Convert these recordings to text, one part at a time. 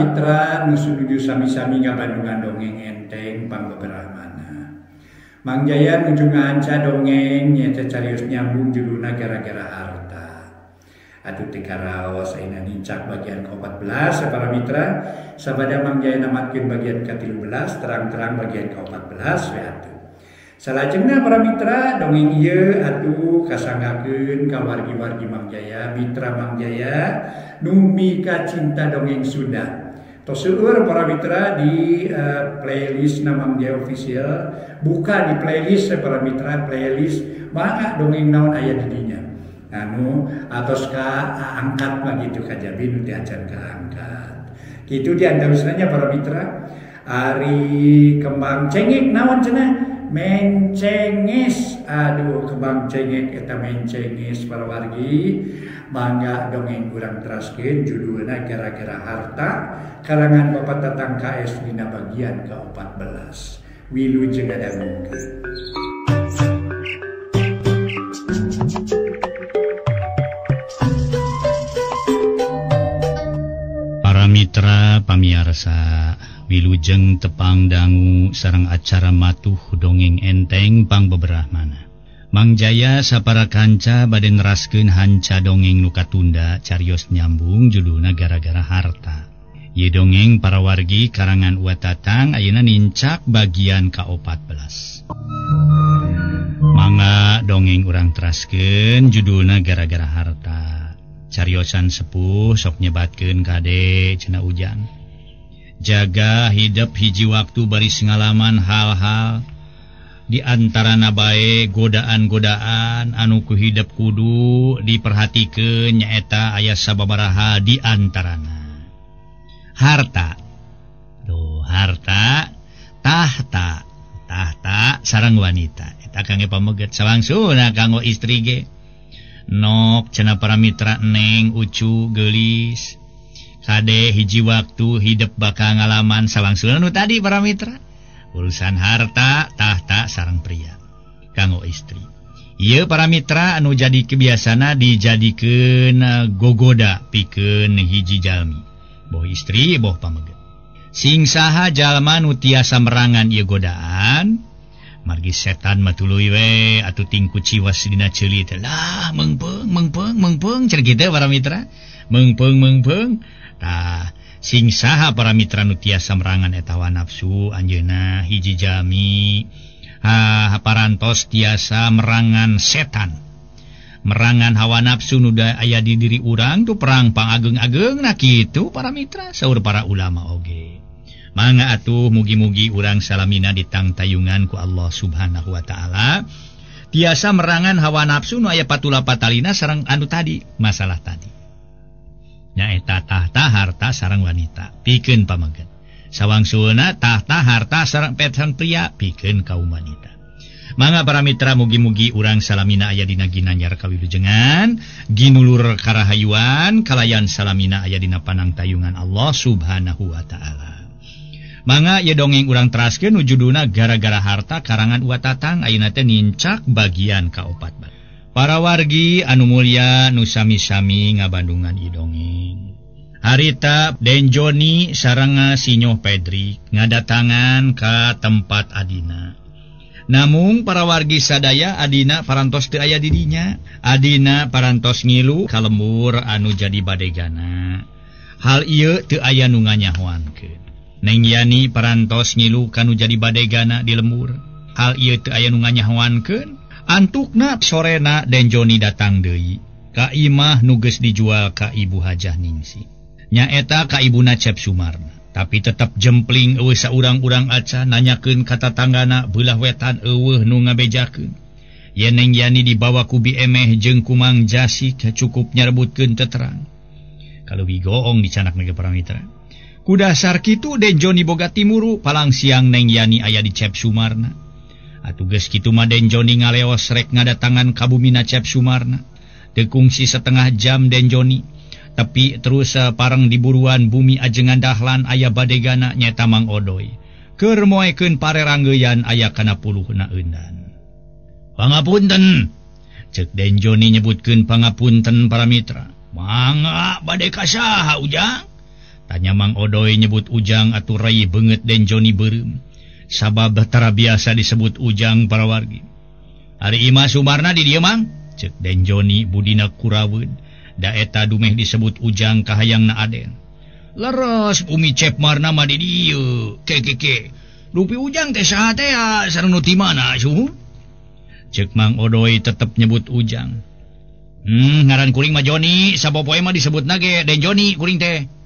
mitra nu nuju sami-sami ngabandungan dongeng enteng pangbeberahmana. Mang Jaya nuju ngahanca dongeng nyaeta carios nyambung judulna gara-gara harta. Aduh teu karaos ayeuna nincak bagian ke-14 para mitra, sabada Mang Jaya namatkeun bagian ke-13 terang-terang bagian ke-14 we atuh. Salajengna para mitra dongeng ieu atuh kasanggakeun ka wargi-wargi Mang Jaya, mitra Mang Jaya nu mika cinta dongeng Sunda. Tos seueur para mitra di playlist na Mang Jaya official, buka di playlist para mitra, playlist mangga dongeng naon aya di dinya. Anu atos ka angkat mah gitu kajabi nu teu acan kaangkat. Kitu di antawisna nya para mitra. Ari kembang cengek naon cenah? Mencenges, aduh kembang cengek eta mencenges para wargi. Mangga dongeng urang teraskeun judulna gara-gara harta karangan Bapak Tatang KS dina bagian ke-14. Wilujeng ngadangukeun. Para mitra pamiarsa, wilujeng tepang dangu sareng acara matuh dongeng enteng pangbeberahmana. Mang Jaya sapara kanca bade neraskeun hanca dongeng nu katunda carios nyambung judulna gara-gara harta. Ieu dongeng para wargi karangan Uwa Tatang ayeuna nincak bagian ke-14. Mangga dongeng urang teraskeun judulna gara-gara harta. Cariosan sepuh sok nyebatkeun kade cenah Ujang. Jaga hidup hiji waktu baris ngalaman hal-hal di antarana bae godaan-godaan anu ku hidup kudu diperhatikeun nyaeta aya sababaraha di antarana. Harta. Tuh, harta, tahta, tahta sareng wanita. Eta kangge pameget salangsuna kanggo istri ge. Nok cenah para mitra neng ucu geulis. Kade hiji waktu hidup bakal ngalaman salangsunan nu tadi para mitra. Urusan harta, tahta sareng pria kanggo istri. Ieu para mitra anu jadi kebiasana dijadikeun gogoda pikeun hiji jalmi. Boh istri boh pameget. Sing saha jalma nu tiasa merangan ieu godaan, margi setan mah tuluy we atuh tingku ciwas dina ceuli teh. Lah meungpeung meungpeung meungpeung cenah kitu para mitra. Meungpeung meungpeung. Tah sing saha para mitra nu tiasa merangan eta hawa nafsu anjeunna hiji jami ha parantos tiasa merangan setan. Merangan hawa nafsu nu aya di diri urang tuh perang pangageng-agengna kitu para mitra saur para ulama oge. Mangga atuh mugi-mugi urang salamina ditangtayungan ku Allah Subhanahu wa taala tiasa merangan hawa nafsu nu aya patula patalina sareng anu tadi masalah tadi. Nyaeta tahta harta sareng wanita pikeun pameget. Sawangsulna tahta harta sareng petan pria pikeun kaum wanita. Mangga para mitra mugi-mugi urang salamina aya dina ginanjar kawilujengan, ginulur karahayuan, kalayan salamina aya dina panangtayungan Allah Subhanahu wa taala. Mangga ieu dongeng urang teraskeun nu judulna gara-gara harta karangan Uwa Tatang ayeuna teh nincak bagian ka-14. Para wargi anu mulia nu sami-sami ngabandungan ieu dongeng. Harita Den Joni sareng Sinyoh Pedri ngadatangan ka tempat adina. Namung para wargi sadaya adina parantos teu aya di dinya. Adina parantos ngilu ka lembur anu jadi badegana. Hal ieu teu aya nu nganyahoankeun. Neng Yani parantos ngilu kanu jadi badegana di lembur. Hal ieu teu aya nu nganyahoankeun. Antukna sorena Den Joni datang deui ka imah nu geus dijual ka Ibu Hajah Ningsih. Nyaeta ka ibuna Cep Sumarna. Tapi tetep jempling eueuh saurang-urang aca nanyakeun ka tatanggana beulah wetan eueuh nu ngabejakeun. Yen Neng Yani dibawa ku Bi Emeh jeung ku Mang Jasik cukup nyarebutkeun teterang. Kaleuwih goong dicanak ge para mitra. Ku dasar kitu Den Joni boga timuru palang siang Neng Yani aya di Cep Sumarna. Atuh geus kitu mah Den Joni ngaleos rek ngadatangan ka bumina Cep Sumarna. Teu kungsi setengah jam Den Joni tapi terus pareng diburuan bumi ajengan dahlan aya badegana nyaeta Mang Odoy. Keur moekeun pareranggeuyan aya kana puluhna eundan. Pangapunten, ceuk Den Joni nyebutkeun pangapunten para mitra. Mangga bade ka saha Ujang? Tanya Mang Odoy nyebut Ujang atuh rai beungeut Den Joni beureum. Sabab tara biasa disebut Ujang para wargi. Ari Imah Sumarna di dieu Mang? Ceuk Den Joni budina kuraweun. Da eta dumeh disebut Ujang kahayangna Aden. Leres bumi Cep Marna mah di dieu. Ke. Dupi Ujang teh saha teh sareng nu ti mana suhu? Ceuk Mang Odoy tetep nyebut Ujang. Ngaran kuring mah Joni, sapopoe mah disebutna ge Den Joni kuring teh.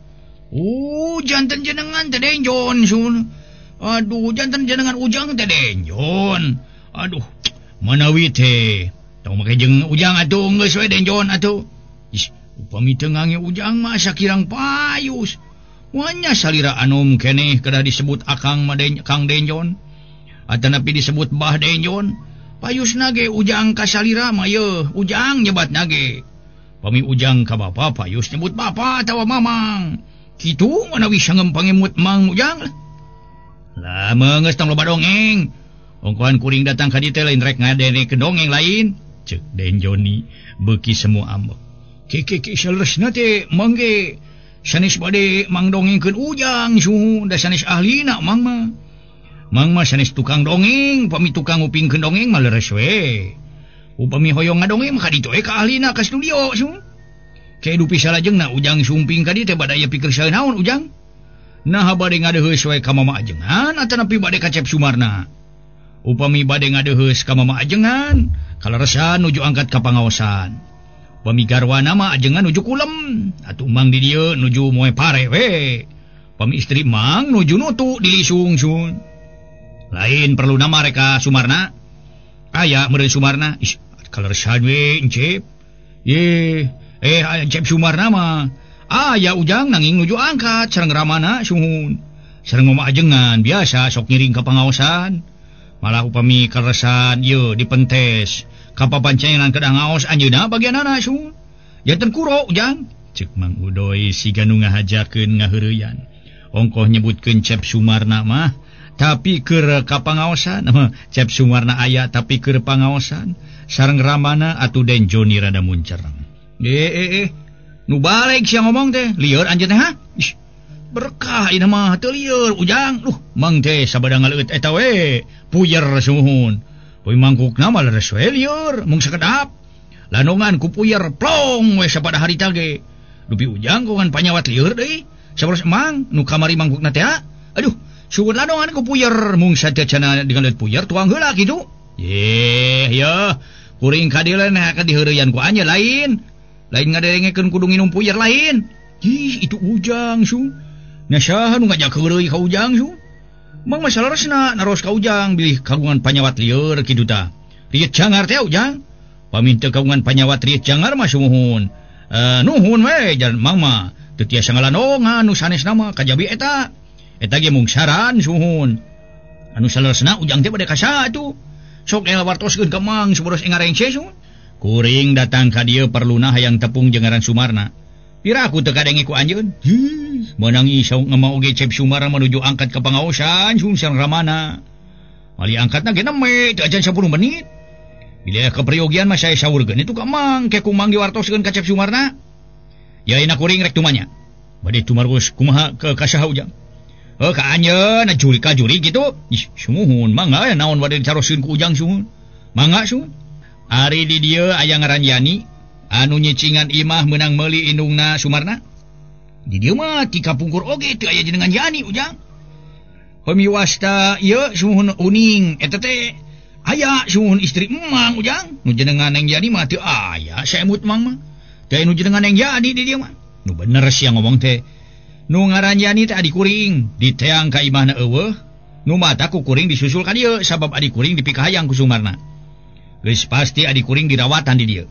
Janten jenengan teh Den Jon sun. Aduh, janten jenengan Ujang teh Den Jon. Aduh, manawi teh. Tong make jeung Ujang atuh geus we Den Jon atuh. Ih, upami teu ngange Ujang mah sakirang payus. Wanya salira anom keneh kedah disebut Akang mah Kang Denjon. Atanapi disebut Bah Denjon. Payusna ge Ujang ka salira mah yeuh, Ujang nyebatna ge. Pami Ujang ka bapa payus nyebut bapa atawa mamang. Kitu manawi sangem pangemut Mang Ujang. Lah geus tong loba dongeng. Ongkohan kuring datang ka dieu teh lain rek ngadenekeun dongeng lain. Ceuk Den Joni beuki semua ambek. Ke saleresna teh mang ge sanes bade mang dongengkeun Ujang suhu da sanes ahlina mang mah. Mang mah sanes tukang dongeng, pami tukang ngupingkeun dongeng mah leres we. Upami hoyong ngadongeng mah ka ditu we ka ahlina ka studio suhu. Ke dupi salajengna Ujang sumping ka dieu teh bade aya pikir saeun naon Ujang. Naha bade ngadeheus we ka Mama Ajengan atanapi bade ka Cep Sumarna. Upami bade ngadeheus ka Mama Ajengan, kaleresan nuju angkat ka pangaosan. Pami garwana mah ajengan nuju kulem, atuh mang di dieu nuju moe pare we. Pami istri mang nuju nutu dilisung sun. Lain perlu nama reka Sumarna. Aya meureun Sumarna, ih kaleresan we encep. Ye, Encep Sumarna mah aya Ujang nanging nuju angkat sareng ramana suhun. Sareng mama ajengan biasa sok ngiring ka pangaosan. Malah upami kaleresan ieu dipentes. Kapapancengan kedah ngaos anjeunna bagianana suhun. Janten kuro Ujang. Ceuk Mang Udoy siga nu ngahajakeun ngaheureyan. Ongkoh nyebutkeun Cep Sumarna mah tapi keur ka pangaosan. Cep Sumarna aya tapi keur pangaosan. Sareng ramana atuh Den Joni rada muncereng. Nu balik sia ngomong teh lieur anjeun teh ha? Ih, berkah ieu mah teu lieur Ujang. Duh, mang teh sabada ngaleueut eta we puyer suhun. Poe mangkukna mah leres we lieur mung sakedap. Lanongan ku puyer plong we sapada harita ge. Dupi Ujang kongan panyawat lieur deui. Sabaros emang nu kamari mangkukna teh. Aduh, suwun lanongan ku puyer mung sateucana dengan puyer tuang heula kitu. Yeh, yeuh, kuring ka dieu nah ka diheureyan ku anjeun lain. Lain ngaderengekeun kudu nginum puyer lain. Ih, itu Ujang su. Nya saha nu ngajak heureuy ka Ujang su? Mang mah saleresna naros ka Ujang bilih kagungan panyawat lieur kitu tah. Riet jangar teh Ujang. Pami teu kagungan panyawat riet jangar mah sumuhun. Nuhun we jan mang mah teu tiasa ngalandongan nu sanesna mah kajabi eta. Eta ge mung saran suhun. Anu saleresna Ujang teh bade ka saha atuh? Sok el wartoskeun ka mang supados engarengse suhun. Kuring datang ka dieu perluna hayang tepung jeung ngaran Sumarna. Pira aku teu kadenge ku anjeun? Hih, meunang isau ngema oge Cep Sumarna menuju angkat ka pangaosan sun sareng ramana. Mali angkatna ge neme teu acan 10 menit. Bila keperyogian mah saya saurkeun itu ka mang, ke ku mang diwartoskeun ka Cep Sumarna. Ya ina kuring rek tumanya. Bade tumarus kumaha ke ka saha Ujang? Heuh ka anjeun juri ka juri kitu. Ih, sumuhun mangga naon bade dicaroskeun ku Ujang suhun. Mangga suhun. Ari di dieu aya ngaran Yani anu nyicingan imah meunang meuli indungna Sumarna. Di dieu mah ti kapungkur oge teu aya jenengan Yani Ujang. Homi wasta ieu sumuhun uning eta teh aya sumuhun istri emang Ujang. Nu jenengan Neng Yani mah teu aya saemut mang mah. Teu nu jenengan Neng Yani di dieu mah. Nu bener sia ngomong teh. Nu ngaran Yani teh adi kuring diteang ka imahna eueuh. Nu mata ku kuring disusul ka dieu sabab adi kuring dipikahayang ku Sumarna. Geus pasti adi kuring dirawatan di dieu.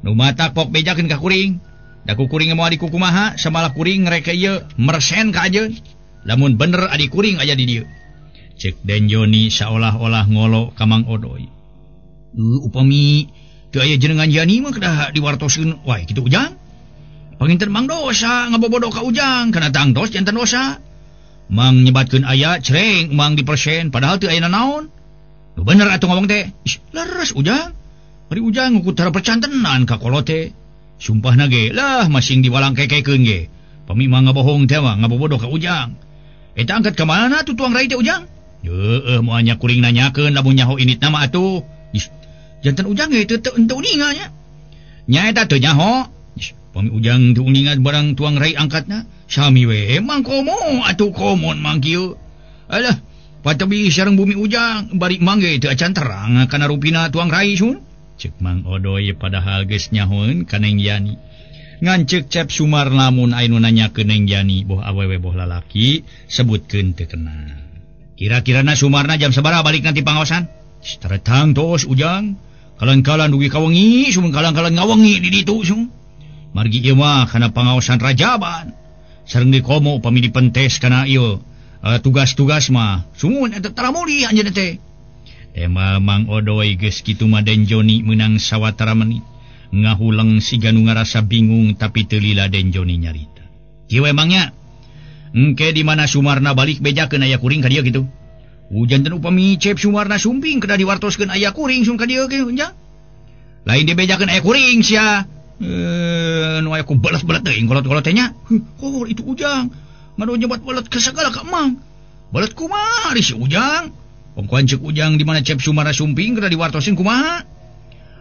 Nu mata pok bejakeun ka kuring. Da ku kuring moal dikukumaha samalah kuring rek ieu mersen ka anjeun. Lamun bener adi kuring aya di dieu. Ceuk Den Joni saolah-olah ngolo ka Mang Odoy. Upami teu aya jenengan Yani mah kedah diwartoskeun wae kitu Ujang. Panginten Mang dosa ngabobodo ka Ujang kana tangtos janten dosa. Mang nyebatkeun aya cereng Mang dipersen padahal teu aya nanaon. Nu bener atuh ngomong teh. Ih, leres Ujang. Ari Ujang nguku tara percantenan ka kolot teh. Sumpahna ge lah masing diwalang kekekeun ge. Pami mah ngabohong teh mah ngabobodoh ka Ujang. Eta angkat ka mana tuh tuang rai teh Ujang? Heueuh moal nya kuring nanyakeun lamun nyaho init nama atuh. Jantan Ujang ge teu teu uninga nya. Nya eta teu nyaho. Pami Ujang teu uninga barang tuang rai angkatna. Sami we emang komo atuh komon mang kieu. Alah, patabi sareng bumi Ujang bari mang ge teu acan terang kana rupina tuang rai sun. Ceuk Mang Odoy padahal geus nyahoeun ka Neng Yani. Ngan ceuk Cep Sumar lamun aya nu nanyakeun Neng Yani boh awewe boh lalaki sebutkeun teu kena. Kira-kirana Sumarna jam sabaraha balik nanti pangaosan? Teretang tos Ujang. Kalan-kalan dugi ka wengi, sumeng kalan-kalan ngawengi di ditu sung. Margi ieu mah kana pangaosan rajaban. Sareng di komo upami dipentes kana ieu tugas-tugas mah. Sumun eta taramuli anjeunna teh. Tema Mang Odoy geus kitu mah Den Joni meunang sawatara menit. Ngahuleng siga nu ngarasa bingung tapi teu lila Den Joni nyarita. Kieu emangnya? Engke di mana Sumarna balik bejakeun aya kuring ka dieu kitu. Hujan ten upami Cep Sumarna sumping kedah diwartoskeun aya kuring sun ka dieu ge nya. Lain dibejakeun aya kuring sia. Nu aya ku belet-belet teuing kolot-kolot teh nya. Oh, itu Ujang. Ngadu nyebat belet ke sagala ka Mang. Belet kumaha ari si Ujang? Pongkoan ceuk Ujang di mana Cep Sumarna sumping kedah diwartosin kumaha?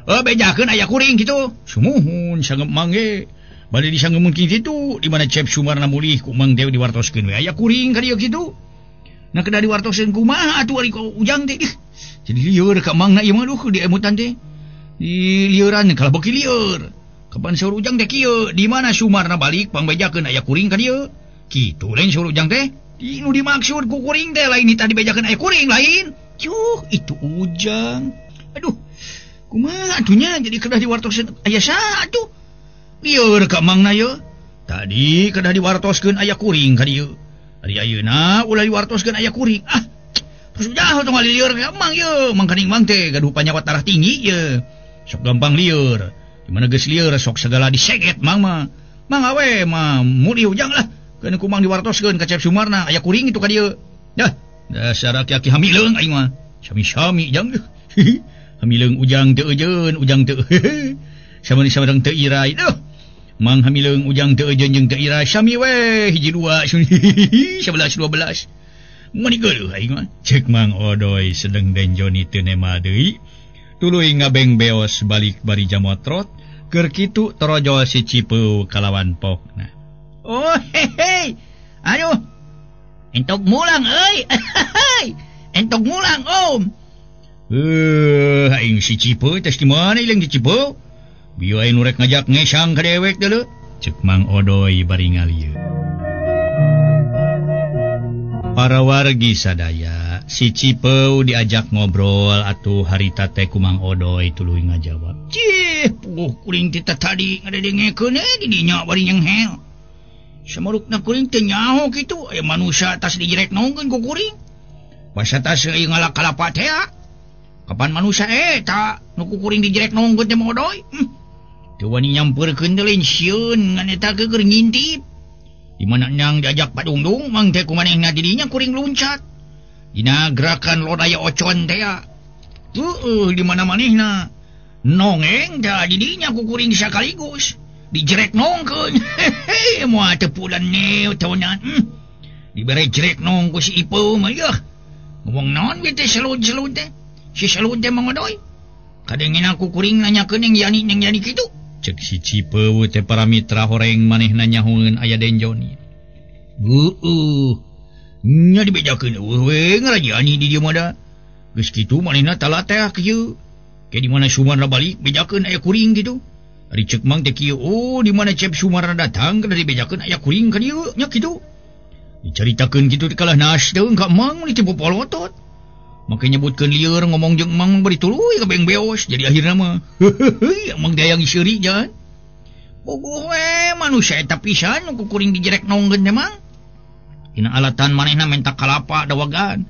Bejakeun aya kuring kitu. Sumuhun sanggep Mang ge. Bade disanggemun kitu di mana Cep Sumarna mulih ku Mang teh diwartoskeun we aya kuring ka dieu kitu. Nah kedah diwartosin kumaha atuh ari Ujang teh. Jadi lieur ka Mang na ieu mah duh diemutan teh. Di lieuran kalah beuki lieur. Kapan saur Ujang teh kieu, di mana Sumarna balik pangbejakeun aya kuring ka dieu. Kitu lain saur Ujang teh. Nu dimaksud ku kuring teh lain tadi bejakeun aya kuring lain. Cuh, itu Ujang. Aduh. Kumaha atuh nya jadi kedah diwartosin aya saha atuh. Lieur ka Mang na ieu. Tadi kedah diwartoskeun aya kuring ka dieu. Ari ayeuna ulah diwartoskeun aya kuring. Ah, terus jauh tong lieur ka Mang ieu. Mangkaning Mang teh gaduh panyawat darah tinggi ieu. Sok gampang lieur. Di mana geus lieur sok segala diseget Mang mah. Mang awe mah mulih Ujang lah. Keun ku Mang diwartoskeun ka Cep Sumarna aya kuring itu ka dieu. Dah, dasar aki-aki hamileung aing mah. Sami-sami jang. Hamileung Ujang teu eujeun, Ujang teu. Samani-samadang teu irai. Duh. Mang hamileung Ujang teu eujeun jeung teu irai sami we hiji dua 11 12. Meuni geuleuh aing mah. Ceuk Mang Odoy sedeng Den Joni teu nema deui. Tuluy ngabeng beos balik bari jamotrot keur kitu torojol si Cipeu kalawan pokna. Oh hehe. Aduh. Entok mulang euy. Entok mulang om. Aing si Cipeu teh di mana ilang si Cipeu? Bieu aing nu rek ngajak ngesang ka dewek deuleu. Ceuk Mang Odoy bari ngalieu. Para wargi sadaya, si Cipeu diajak ngobrol atuh harita teh ku Mang Odoy tuluy ngajawab. Cih, puguh kuring teh tadi ngadedengekeun di dinya bari nyenghel. Samarukna kuring teh nyaho kitu, aya manusia tas dijerek nongkeun ku kuring. Basa tas ieu ngalak kalapa teh. Kapan manusia eta nu ku kuring dijerek nongkeun teh Mang Odoy? Teu wani nyampeurkeun teh lain sieun ngan eta keur ngintip. Di mana nyang diajak padungdung mang teh kumanehna di dinya kuring luncat. Dina gerakan lodaya ocon teh. Heueuh di mana manehna nongeng teh di dinya ku kuring sakaligus dijerek nongkeun. Hehe moal teu pulan neu tahunan. Dibere jerek nong ku si Ipeu mah yeuh. Ngomong naon we teh selud-selud teh. Si selud teh Mang Odoy. Kadengena ku kuring nanyakeun Neng Yani Neng Yani kitu. Cek si Cipeu teh para mitra horeng manehna nyahoeun aya Den Joni. Heueuh. Nya dibejakeun eueuh we ngarajani di dieu mah da. Geus kitu manehna talateh kieu. Ke di mana Sumarna balik bejakeun aya kuring kitu. Ari ceuk Mang teh kieu, oh di mana Cep Sumarna datang kada dibejakeun aya kuring ka dieu nya kitu. Dicaritakeun kitu teh kalah naas teh ka Mang mun ditipu polotot. Make nyebutkeun lieur ngomong jeung Mang bari tuluy ka beng beos jadi akhirna mah. Heuheuh Mang teh hayang seuri jan. Bogoh we manusia eta pisan nu ku kuring dijerek nongkeun teh Mang. Dina alatan manehna menta kalapa dawagan.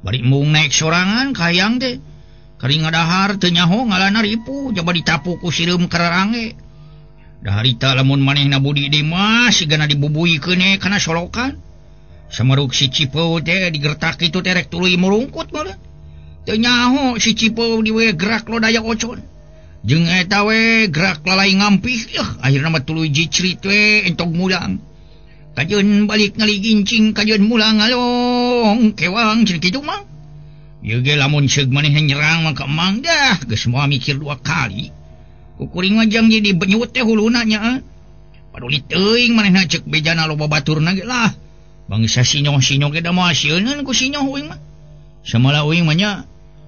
Bari embung naik sorangan kahayang teh. Kari ngadahar teu nyaho ngalana ripuh jaba ditapu ku sireum kararange. Da harita lamun manehna budi deui mah sigana dibubuikeun we kana solokan. Samaruk si Cipeu teh digertak kitu teh rek tuluy murungkut mah. Teu nyaho si Cipeu diwe gerak lodaya ocon. Jeung eta we gerak lalai ngampih yeuh akhirna mah tuluy jicrit we entog mudang. Kajeun balik ngaligincing kajeun mulang ngalong kewang cenah kitu mah. Ieu ge lamun seug maneh nyerang mah ka emang dah geus moal mikir dua kali. Ku kuring mah jang jadi benyut teh huluna nya. Paduli teuing manehna ceuk bejana loba baturna ge lah. Bangsa sinyoh-sinyoh ge da moal sieuneun ku sinyoh uing mah. Samalah uing mah nya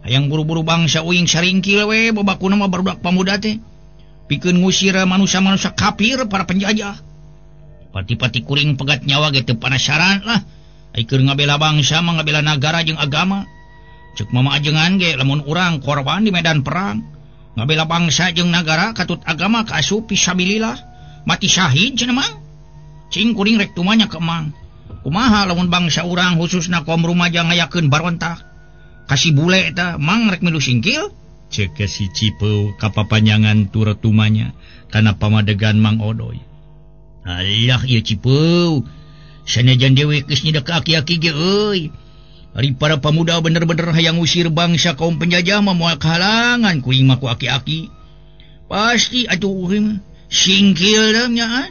hayang buru-buru bangsa uing saringkil we babakuna mah barudak pamuda teh. Pikeun ngusir manusia-manusia kafir para penjajah. Pati-pati kuring pegat nyawa ge teu panasaran lah. Ai keur ngabela bangsa mah ngabela nagara jeung agama. Ceuk mama ajengan ge lamun urang korban di medan perang ngabela bangsa jeung nagara katut agama kaasup fisabilillah mati syahid cenah mang. Cing kuring rek tumanya ke emang. Kumaha lamun bangsa urang khususna kaum rumaja ngayakeun barontak. Kasih bule eta mang rek milu singkil. Ceuk si Cipeu kapapanjangan tur tumanya kana pamadegan Mang Odoy. Alah ieu Cipeu sanajan dewek geus nyidek ka aki-aki ge euy. Ari para pamuda bener-bener hayang ngusir bangsa kaum penjajah mah moal kahalangan kuring mah ku aki-aki. Pasti atuh uring singkil dah nya.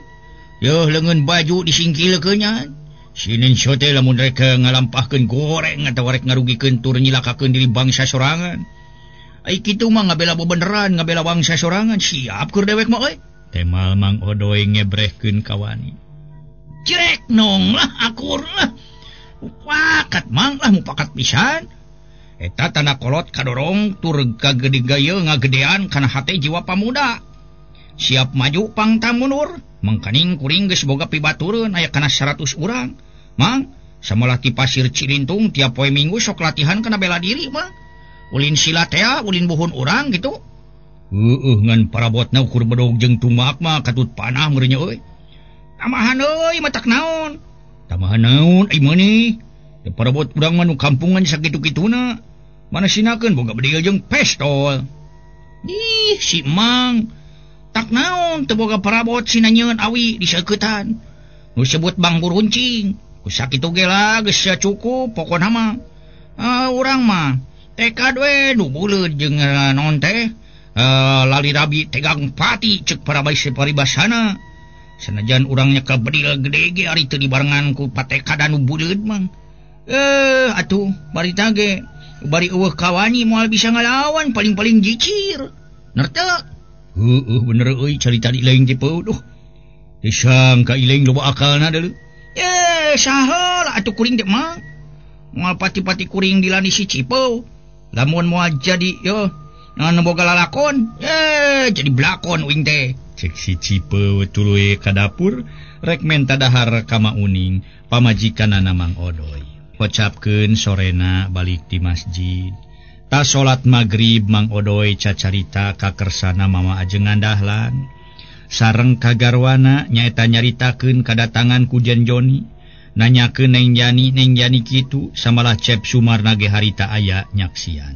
Yeuh leungeun baju disingkilkeun nya. Sinin sote lamun rek ngalampahkeun goreng atawa rek ngarugikeun tur nyilakakeun diri bangsa sorangan. Ai kitu mah ngabela bebeneran, ngabela bangsa sorangan, siap keur dewek mah euy. Temal Mang Odoy ngebrehkeun kawani. Cirek nong lah akur lah. Mupakat mang lah mupakat pisan. Eta tanda kolot kadorong tur kagede gaya ngagedean kana hate jiwa pamuda. Siap maju pangta mundur. Mangkaning kuring geus boga pibatureun aya kana 100 urang. Mang, samalah ti pasir Cilintung tiap poe Minggu sok latihan kana bela diri mang. Ulin silat tea, ulin buhun urang gitu. Heueuh ngan parabotna ukur bedog jeung tumak mah katut panah meureun nya euy. Tamahan euy matak naon? Tamahan naon ai meuni? Da parabot urang mah nu kampungan sakitu-kituna. Mana sinakeun boga bedil jeung pestol. Ih, si Mang. Tak naon teu boga parabot sina nyeun awi diseuketan. Nu sebut Bang Buruncing. Ku sakitu ge lah geus cukup pokona mah. Urang mah tekad we nu buleud jeung naon teh lali rabi tegang pati ceuk para paribasana. Sanajan urang nyekel bedil gede ge ari teu dibarengan ku patekadan nu buleud mah. Atuh bari ta ge bari eueuh kawani moal bisa ngalawan paling-paling jicir. Nerte? Heueuh bener euy carita di lain tipe duh. Disangka iling loba akalna deuleu. Saha lah atuh kuring teh mah. Moal pati-pati kuring dilani si Cipeu. Lamun moal jadi yo nu boga lalakon, jadi blakon uing teh. Cek si Cipeu tuluy ka dapur rek menta dahar ka Ma Uning pamajikanana Mang Odoy. Kocapkeun sorena balik di masjid. Ta salat magrib Mang Odoy cacarita ka kersana Mama Ajengan Dahlan. Sareng kagarwana nyaeta nyaritakeun kadatangan ku Jen Joni. Nanyakeun Neng Yani, Neng Yani kitu samalah Cep Sumarna ge harita aya nyaksian.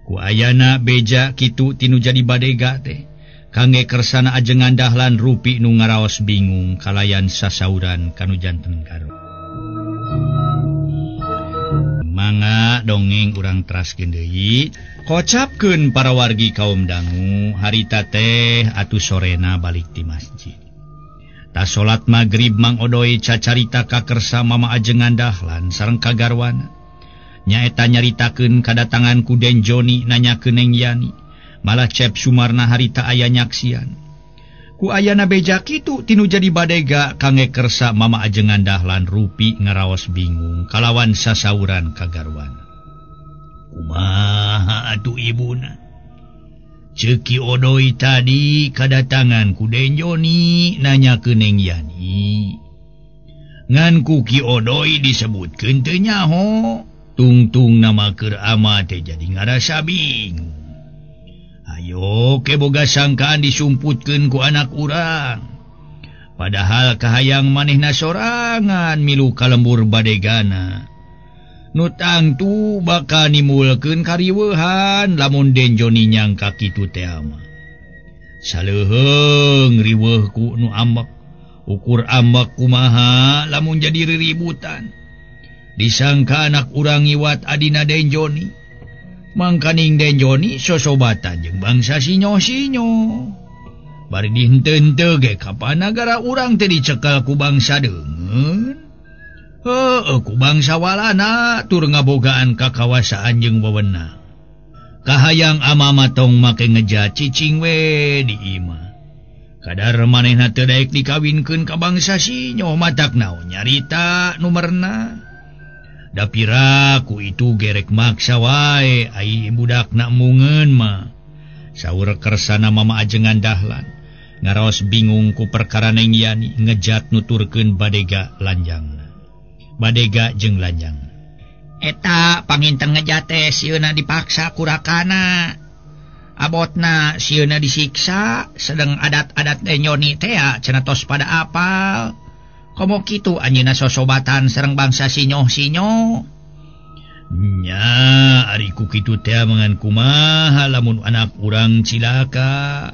Ku ayana beja kitu tinu jadi badega teh. Kangge kersana Ajengan Dahlan rupi nu ngaraos bingung kalayan sasauran kanu janten karo. Mangga dongeng urang teraskeun deui. Kocapkeun para wargi kaum dangu harita teh atuh sorena balik ti masjid. Ta salat magrib Mang Odoy cacarita ka kersa Mama Ajengan Dahlan sareng kagarwana. Nyaeta nyaritakeun kadatangan ku Den Joni nanyakeun Neng Yani. Malah Cep Sumarna harita aya nyaksian. Ku ayana beja kitu tinu jadi badega kangge kersa Mama Ajengan Dahlan rupi ngaraos bingung kalawan sasauran kagarwana. Kumaha atuh ibuna? Ceuk Ki Odoy tadi kadatangan ku Den Joni nanyakeun Neng Yani. Ngan ku Ki Odoy disebutkeun teu nyaho. Tungtung nama keur ama teh jadi ngarasa bingung. Ayo ke boga sangkaan disumputkeun ku anak urang. Padahal kahayang manehna sorangan milu ka lembur badegana. Nu tangtu bakal nimulkeun kariweuhan lamun Den Joni nyangka kitu teh mah. Saleuheung riweuh ku nu ambek. Ukur ambek kumaha lamun jadi riributan. Disangka anak urang ngiwat adina Den Joni. Mangkaning Den Joni sosobatan jeung bangsa sinyo-sinyo. Bari dihenteu-henteu ge kapan nagara urang teh dicekal ku bangsa deungeun. deungeun. Heueuh ku bangsa Walanda tur ngabogaan kakawasaan jeung wewenang. Kahayang amama tong make ngejat cicing we di imah. Kadar manehna teu daek dikawinkeun ka bangsa Sinyo matak naon nyarita numerna. Da piraku itu gerek maksa wae ai budakna mungeun mah. Saur kersana mama ajengan Dahlan ngaraos bingung ku perkara Neng Yani ngejat nuturkeun badega lanjangna. Badega jeung lanjang. Eta panginten ngejat teh sieuna dipaksa ku rakana. Abotna sieuna disiksa sedeng adat-adat Nyoni teh cenah tos pada apal. Komo kitu anjeunna sosobatan sareng bangsa Sinyo-sinyo. Nya ari ku kitu teh mangan kumaha lamun anak urang cilaka.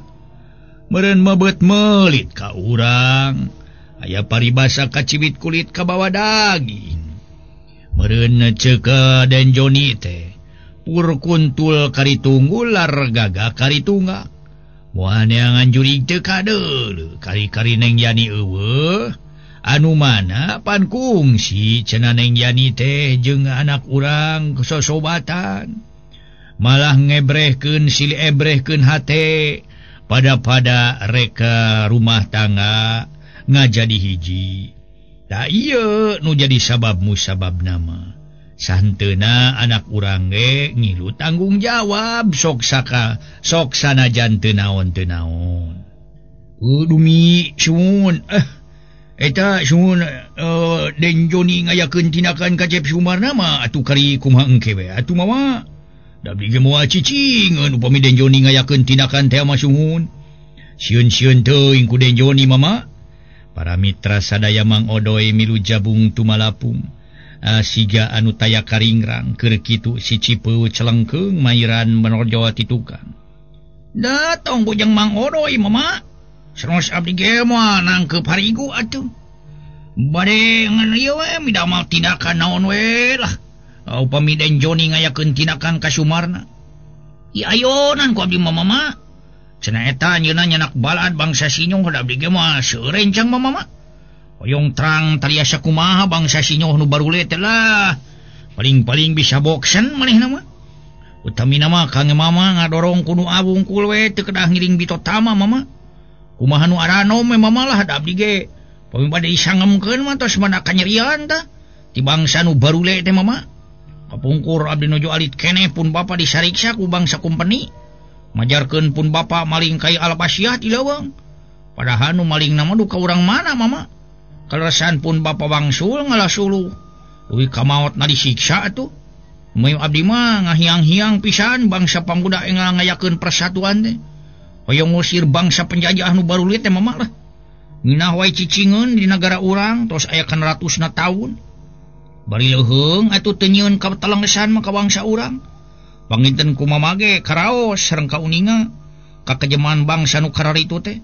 Meureun meubeut meulit ka urang. Aya paribasa kacibit kulit kabawa daging. Meureun ceuk Den Joni teh pur kuntul karitunggul lar gagah karitunggak. Moal neangan jurig teu kadeuleu kari-kari Neng Yani eueuh. Anu mana pan kungsi cenah Neng Yani teh jeung anak urang sosobatan. Malah ngebrehkeun silih ebrehkeun hate pada-pada reka rumah tangga ngajadi hiji. Da ieu nu jadi sabab musabab nama. Santeuna anak urang ge ngilu tanggung jawab sok saka sok sanajan teu naon-teu naon. Dumi suun eta suhun Den Joni ngayakeun tindakan ka Cep Sumarna mah atuh kari kumaha engke we atuh mama. Da abdi ge moal cicingeun upami Den Joni ngayakeun tindakan teh mah suhun. Sieun-sieun teuing ku Den Joni mama. Para mitra sadaya Mang Odoy milu jabung tumalapung. Siga anu taya karingrang keur kitu si Cipeu celengkeung mairan menorjo ti tukang. Datong bujang Mang Odoy mama. Seros abdi ge moal nangkeup harigu atuh. Bade ngan ieu we midamal tindakan naon we lah. Upami Den Joni ngayakeun tindakan ka Sumarna. Ieu ayonan ku abdi mah mama. Cenah eta anjeunna nyanak balad bangsa Sinyo da abdi ge moal seurencang mah mama. Hoyong terang tariasa kumaha bangsa Sinyo nu barule teh lah. Paling-paling bisa boksen manehna mah. Utamina mah kange mama ngadorong ku nu abungkul we teu kedah ngiring bitotama mama. Kumaha nu aranom we mama lah da abdi ge. Pami bade disangemkeun mah tos mana kanyerian tah ti bangsa nu barule teh mama. Kapungkur abdi nuju alit keneh pun bapa disariksa ku bangsa kumpeni. Majarkeun pun bapa maling kai Alpasiah ti leuweung. Padahal nu maling na mah duka urang mana mama. Kaleresan pun bapa wangsul ngalasuluh. Duwi ka maotna disiksa atuh. Moyong abdi mah ngahiang-hiang pisan bangsa pangguda enggal ngayakeun persatuan teh. Hoyong ngusir bangsa penjajah nu barule teh mama lah. Nginah wae cicingeun di nagara urang tos aya kana ratusna taun. Bari leuheung atuh teu nyieun katelengsan mah ka bangsa urang. Panginten kumama ge karaos sareng kauninga kakejeman bangsa nu kararitu teh.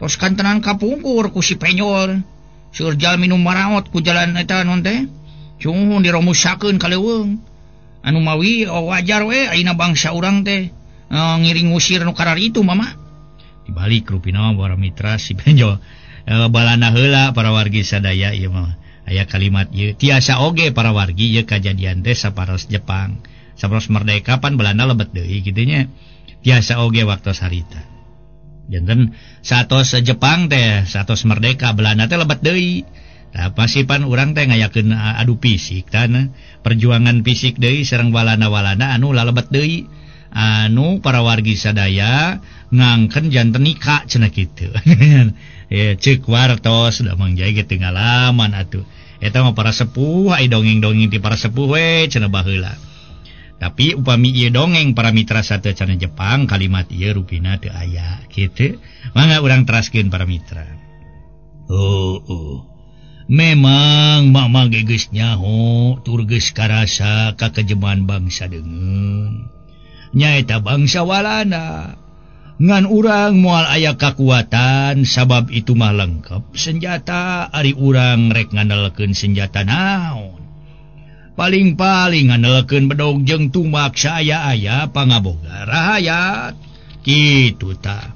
Tos kantenan kapungkur ku si Penyol. Seueur jalmi nu maraot ku jalan eta non teh. Cunghun diromusakeun ka leuweung. Anu mawi wajar we ayeuna bangsa urang teh ngiring ngusir nu kararitu mama. Dibalik rupina para mitra si Penjol balana heula para wargi sadaya ieu mah. Aya kalimat ieu tiasa oge para wargi ieu kajadian teh saparos Jepang. Saparos merdeka pan Belanda lebet deui kitu nya. Tiasa oge waktos harita. Janten satos Jepang teh satos merdeka Belanda teh lebet deui. Tah pasti pan urang teh ngayakeun adu fisik tanah perjuangan fisik deui sareng Walanda-Walanda anu lalebet deui. Anu para wargi sadaya ngangken janten nikah cenah kitu. Ya ceuk wartos da Mang Jaya ge teu ngalaman atuh. Eta mah para sepuh ai dongeng-dongeng ti para sepuh we cenah baheula. Tapi upami ieu dongeng para mitra sateuacanna Jepang kalimat ieu rupina teu aya kitu. Mangga urang teraskeun para mitra. Oh. Memang mama ge geus nyaho tur geus karasa kakejeman bangsa deungeun. Nyaeta bangsa Walanda. Ngan urang moal aya kakuatan sabab itu mah lengkap senjata ari urang rek ngandalkeun senjata naon. Paling-paling ngandalkeun bedog jeung tumbak saaya-aya pangaboga rahayat. Kitu tah.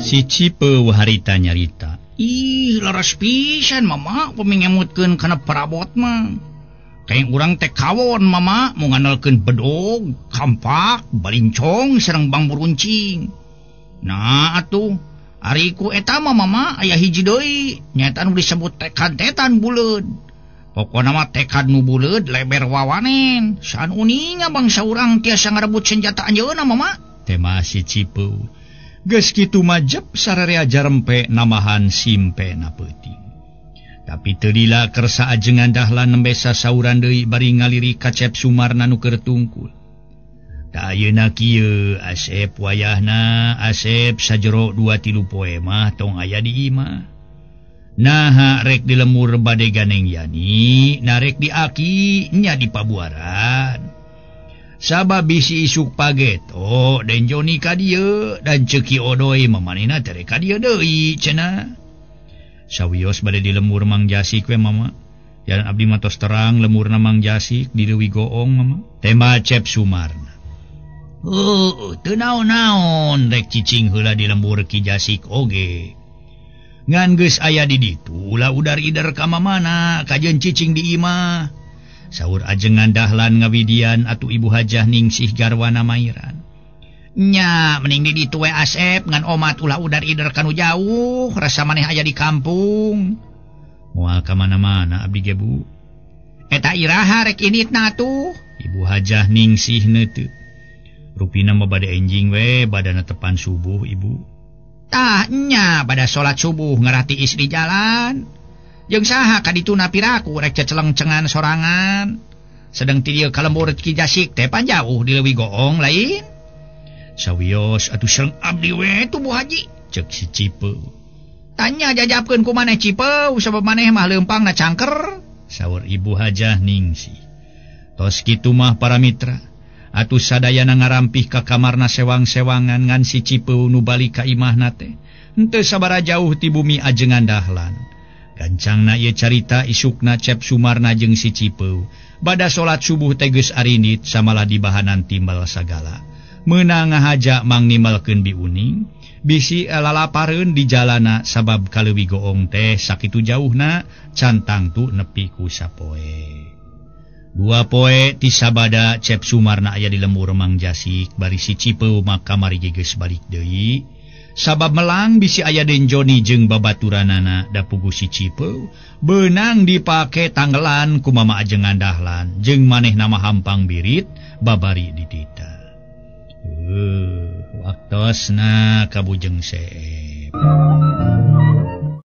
Si Cipeu harita nyarita. Ih, leres pisan mama pami ngemutkeun kana perabot mah. Kayak urang teh kawon mama mau ngandalkeun bedog, kampak, balincong sareng bambu runcing. Nah atuh, ari ku eta mah mama aya hiji deui, nyaeta nu disebut tekad tetan buleud. Pokona mah tekad nu buleud leber wawanen. Saan uninga bangsa urang tiasa ngarebut senjata anjeunna mama. Tema si Cipeu. Geus kitu majep sararea jarempe namahan simpe na peuting. Tapi teu lila kersa ajengan Dahlan nembe sasauran deui bari ngaliri ka Cep Sumarna nu keur tungkul. Da ayeuna kieu Asep wayahna Asep sajero 2-3 poe mah tong aya di imah. Naha rek di lemur bade ganeng yani, narek di aki nya di pabuaran. Sabab bisi isuk pageto den Joni ka dieu dan ceuki Odoi mamanehna teh ka dieu deui cenah. Sawios bade di lemur Mang Jasik we mama. Jalan abdi mah tos terang lemurna Mang Jasik di leuwih goong mama. Tema Cep Sumarna. Heuh, teu naon-naon rek cicing heula di lembur Ki Jasik oge. Ngan geus aya di ditu ulah udar-ider ka mamana kajeun cicing di imah. Saur ajengan Dahlan ngawidian atuh Ibu Hajah Ningsih garwana mairan. Nya mending di ditu we Asep ngan omat ulah udar-ider kanu jauh rasa maneh aya di kampung. Moal ka mana-mana abdi ge Bu. Eta iraha rek inditna atuh? Ibu Hajah Ningsih neuteup. Rupina mah bade enjing we badana tepan subuh ibu. Tah nya pada salat subuh ngarah tiis di jalan. Jeung saha ka dituna piraku rek ceceleng-cengan sorangan. Sedeng ti dieu ka lembur Ki Jasik teh pan jauh di leuwih goong lain. Sawios atuh sareng abdi we tuh Bu Haji ceuk si Cipeu. Tanya jajapkeun ku maneh Cipeu sabab maneh mah leumpangna cangker. Saur Ibu Hajah Ningsih. Tos kitu mah para mitra. Atuh sadayana ngarampih ka kamarna sewang-sewangan ngan si Cipeu nu balik ka imahna teh. Henteu sabaraha jauh ti bumi ajengan Dahlan. Gancangna ieu carita isukna Cep Sumarna jeung si Cipeu. Bada salat subuh teh geus arindit samalah dibahanan timbal sagala. Meunang ngahaja mang nimalkeun biuning, bisi lalapareun di jalana sabab kaleuwih goong teh sakitu jauhna cantang tu nepi ku sapoe. 2 poe ti sabada Cep Sumarna aya di lembur Mang Jasik bari si Cipeu mah kamari geus balik deui. Sabab melang bisi aya Den Joni jeung babaturanana da pugu si Cipeu beunang dipake tanggelan ku mama ajengan Dahlan jeung manehna mah hampang birit babari ditita. Waktosna kabujeng seek.